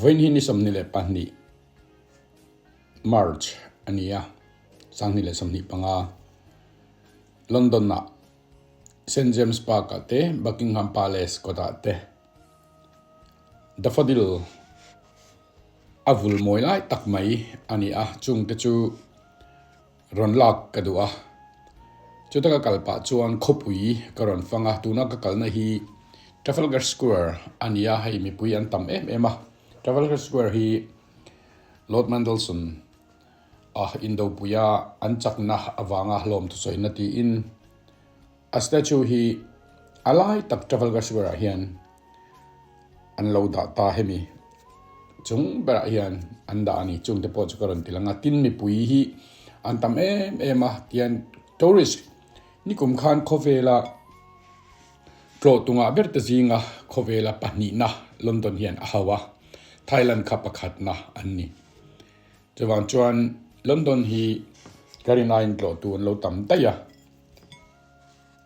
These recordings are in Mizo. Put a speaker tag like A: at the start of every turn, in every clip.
A: Vawiin hi ni 22 March a ni a, 2025 London-ah St James Park-ah te, Buckingham Palace kawtah te Daffodil a vul mawi lai tak mai a ni a, chungte chu rawn lak ka duh a. Chuta ka kal pah chuan khawpui ka rawn fang a, tuna ka kalna hi Trafalgar Square a ni a, hei mipui an tam em em a. Trafalgar Square hi Lord Mandelson a indopuia an chakna avanga hlawm thusawina tiin a statue hi a lai tak Trafalgar Square ah hian an lo dah ta hemi chung berah hian an dah a ni chungte pawh chu ka rawn ti lang a tin mipui hi an tam em em a tihian tourist nikum khan khawvela tlawh tungah ber te zinga khawvela pahnihna London hian a hau a Thailand kha pakhatna an ni chuvang chuan London hi ka rinaiin tlawh tu an lo tam daih a.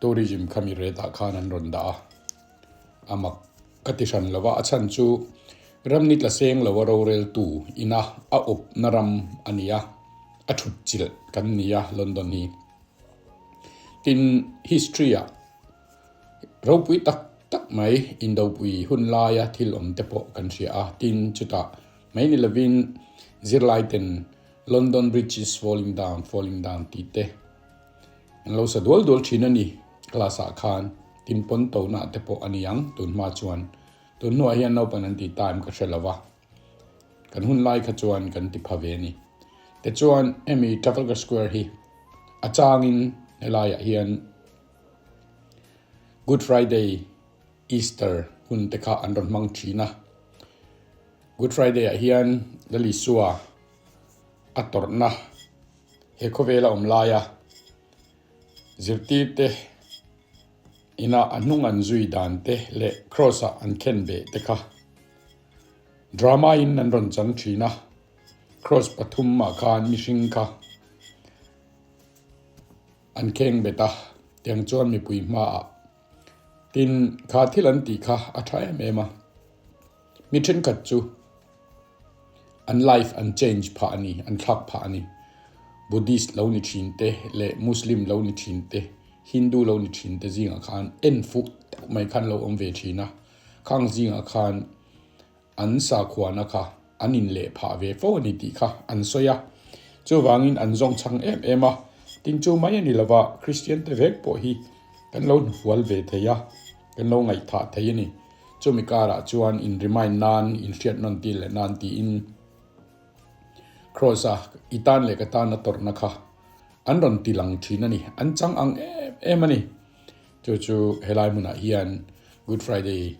A: Tourism khami ret ah khan an rawn dah a, a mak ka ti hran lo a, a chhan chu ram ni tla seng lo a rorel tu ina a awp na ram a ni a, a thut chilh kan ni a London hi. Tin history ah ropui tak tak mai indopui hun laia thil awm te pawh kan hria a, tin chutah mai ni lovin zirlai ten London Bridge is falling down, falling down tih te An lo sa dual dual thin a ni. Class ah khan tin pawn to na te pawh a ni ang tun hma chuan. Tun hnuah hian naupang an ti ta em ka hre lo va. Kan hun lai kha chuan kan ti pha ve a ni. Tichuan hemi Trafalgar Square hi a changin helaiah hian Good Friday, Easter hun te kha an rawn hmang thin a. Good Friday ah hian Lal Isua a tawrhna He khawvela awm laia zirtirte ina a hnung an zui dan te leh Kraws ah an khen beh te kha drama in an rawn chang thin a, Kraws pathum ah khan mihring kha an kheng bet a, tiang chuan mipui hma ah tin kha thil an tih kha a tha em em a, mi thenkhat chu. An life an change phah a ni, an thlak phah a ni. Buddhist lo ni thin te leh Muslim lo ni thin te, Hindu lo ni thin te zingah khan en fuh deuh mai khan lo awm ve thin a. Khang zingah khan an sakhuana kha an inleh phah ve fo a ni tih kha an sawi a. Chuvangin an zawng chhang em em a. Tin chu mai a ni lova, Christian te vek pawh hi kan lo hnufual ve thei a, kan lo ngaihthah thei a ni. Chumi karah chuan in remind nan, in hriat nawn tir leh nan tiin Kraws-a i tan leh ka tana tawrhna kha an rawn ti lang thin a ni. An chang ang em em a ni. Chu chu helai hmunah hian Good Friday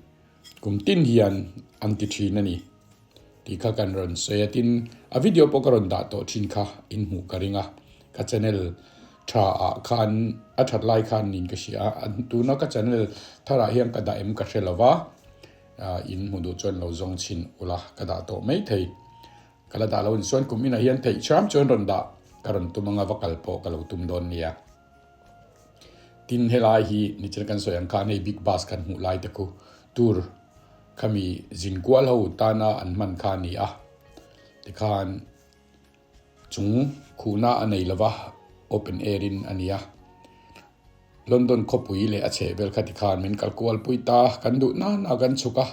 A: kum tin hian an ti thin a ni tih kha kan rawn sawi a. Tin, a video pawh ka rawn dah tawh thin kha in hmuh ka ring a. Ka channel tha ah khan a that lai khan niin ka hria a, tuna ka channel thar ah hian ka dah em ka hre lo va, in hmu duh chuan lo zawng chhin ula ka dah tawh mai thei. Ka la dah lo ni chuan kum inah hian theih hram chuan rawn dah ka rawn tum anga va kal pawh ka lo tum dawn nia. Tin helai hi nichina kan sawi ang khan hei big bus kan hmuh lai te khu tur khami zinkual ho tana an hman kha a ni a, tikhan Chung khuhna a nei lova, open air in a ni a. London khawpui leh a chhehvel kha tikhan min kal kual pui ta, kan duh nana kan chhuk a.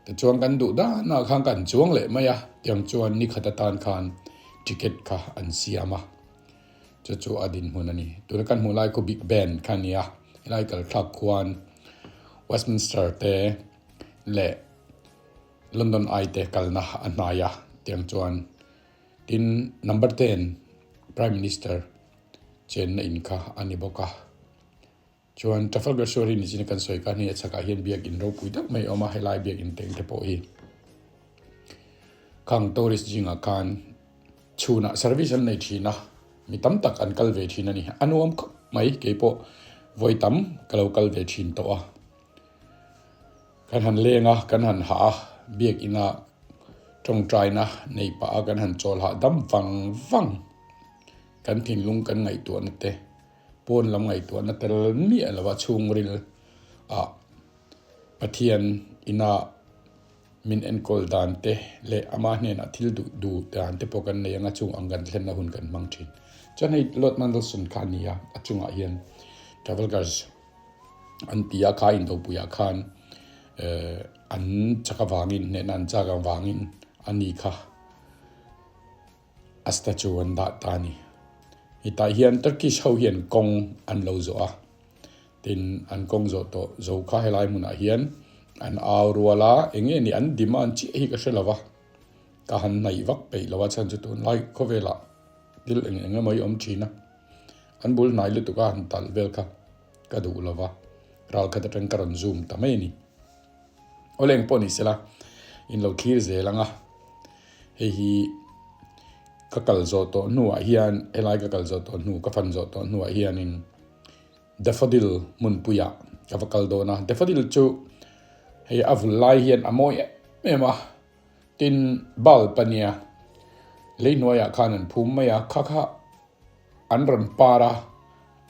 A: Tichuan kan duh danah khan kan chuang leh mai a, tiang chuan ni khat atan khan ticket kha an siam a. Chu chu a dinhmun a ni. Tuna kan hmuh lai khu Big Ben kha a ni a, helai kal thlak khuan Westminster te leh London Eye te kalna a hnai a tiang chuan tin number 10 Prime Minister chenna in kha a ni bawk a. Chuan Trafalgar Square hi nichina kan sawi khan hei a chhakah hian biakin ropui deuh mai a awm a, helai biakin teng te pawh hi khang tourist zingah khan chhunah service an nei thin a, mi tam tak an kal ve thin a ni. A nuam khawp mai keipawh vawi tam ka lo kal ve thin tawh a. Kan han leng a, kan han hah a, biakina tawngtaina nei pah a kan han chawl hah dam vang vang. Kan thinlung kan ngaihtuahna te, pawn lam ngaihtuahna tel miah lova chhungril ah Pathian ina. min enkawl dan te leh ama hnenah thil duh duh dan te pawh kan nei anga chung ang kan thlenna hun kan hmang thin. Chuan hei Lord Mandelson kha a ni a, a chungah hian Trafalgar's an ti a, kha indopuiah khan an chak avangin hnehna an chak avangin a ni kha a statue an dah ta a ni. Hetah hian Turkish ho hian kawng an lo zawh a, tin an kawng zawh tawh zo kha helai hmunah hian an au rual a, eng nge ni an demand chiah hi ka hre lo va, ka han hnaih vak peih lo a chhan chu tunlai khawvelah thil eng eng emaw hi awm thin a, an bul hnai lutuk a han talh vel kha ka duh lo va, ral khat atang ka rawn zoom ta mai a ni. Awle eng pawh ni sela in lo thlir zel ang a, hei hi ka kal zawh tawh hnuah hian helai ka kal zawh tawh hnu ka fan zawh tawh hnuah hianin Daffodil hmunpuiah ka va kal dawn a, Daffodil chu hei a vul lai hian a mawi em em a, tin bulb a nia lei hnuaiah khan an phum mai a, kha kha an rawn par a,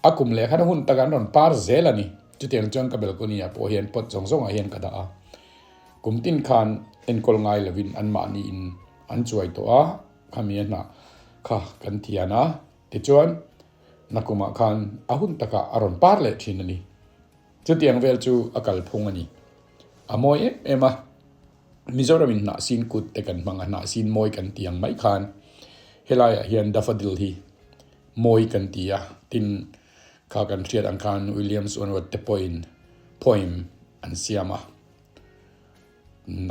A: a kum leh khan a hun takah an rawn par zel a ni. Chutiang chuan ka balcony ah pawh hian pot zawng zawngah hian ka dah a, kum tin khan enkawl ngai lovin anmahniin an chuai tawh a, khami a hnah kha kan thian a, tichuan nakumah khan a hun takah a rawn par leh thin a ni. Chutiang vel chu a kalphung a ni. A mawi em em a. Mizoram in hnahsin kut te kan hmang a, hnahsin mawi kan ti ang mai khan helaiah hian daffodil hi mawi kan ti a, tin kha kan hriat ang khan Williams Onward te pawhin poem an siam a,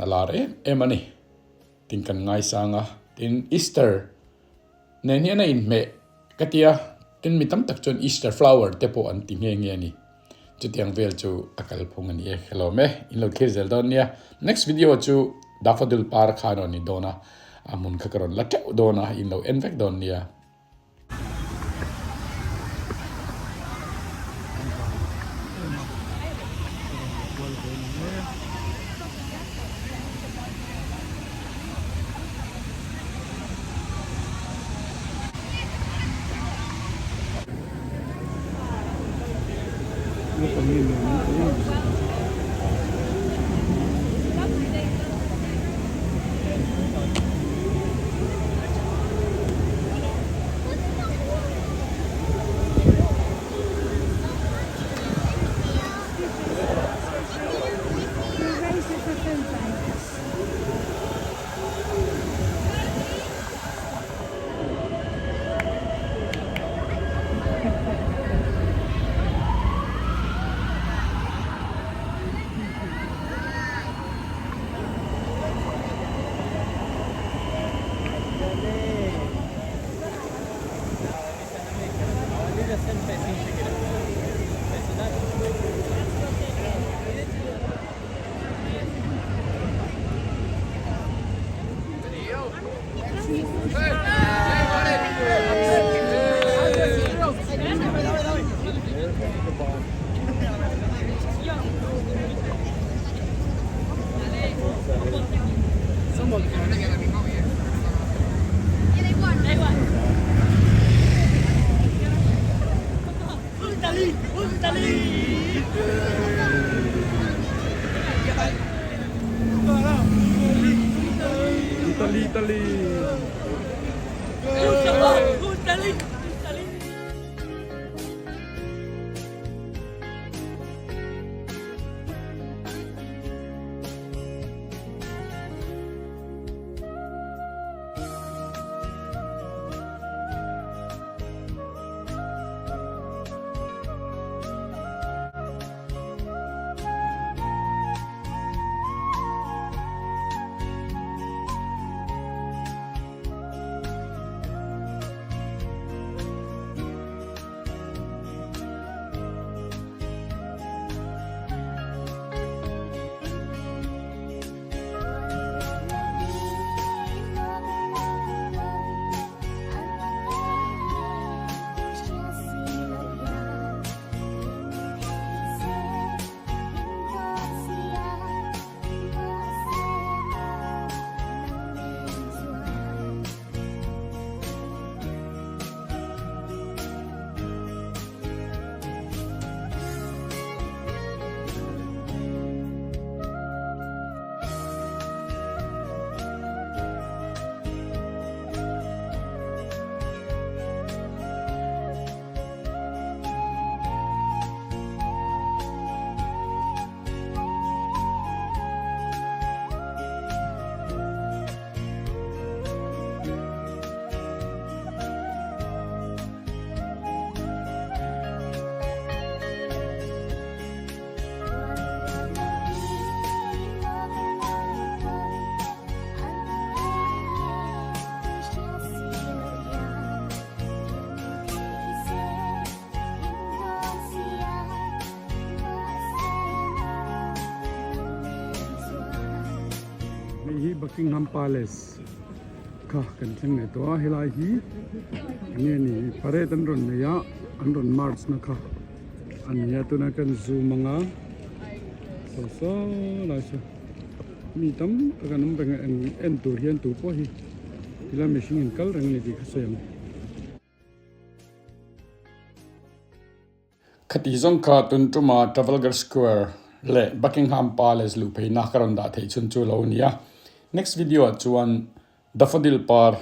A: a lar em em a ni, tin kan ngaisang a, tin Easter Nen hian a inhmeh ka ti a, tin mi tam tak chuan Easter flower te pawh an ti nghe nghe a ni. Chutiang vel chu a kalphung a ni e. Hello me, in lo thlir zel dawn nia. Next video chu Daffodil par kha a rawn ni dawn a, a hmun kha ka rawn la teuh dawn a, in lo en vek dawn nia.
B: Buckingham Palace kha kan thleng leh tawh a, helai hi enge ni parade an rawn nei a, an rawn march na kha a ni a, tunah kan zoom ang a, saw saw lai saw mi tam tak an awm reng a, eng en tur hian tu pawh hi tilai mihring in kal reng a ni tih ka sawi ang.
A: Khati zawng kha tun tuma Trafalgar Square leh Buckingham Palace luh pheina ka rawn dah theih chhun chu lo nia. Next video ah chuan Daffodil par,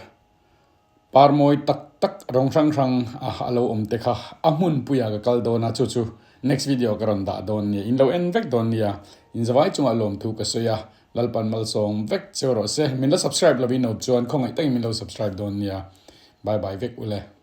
A: par mawi tak tak rawng hrang hrang a a lo awm te kha a hmunpuiah ka kal dawn a, chu chu next video ka rawn dah dawn nia. In lo en vek dawn nia. In zavai chungah lawmthu ka sawi a, Lalpan malsawm vek cheu rawh se. Min la subscribe lovin no chuan khawngaih takin min lo subscribe dawn nia. Bye bye vek ule.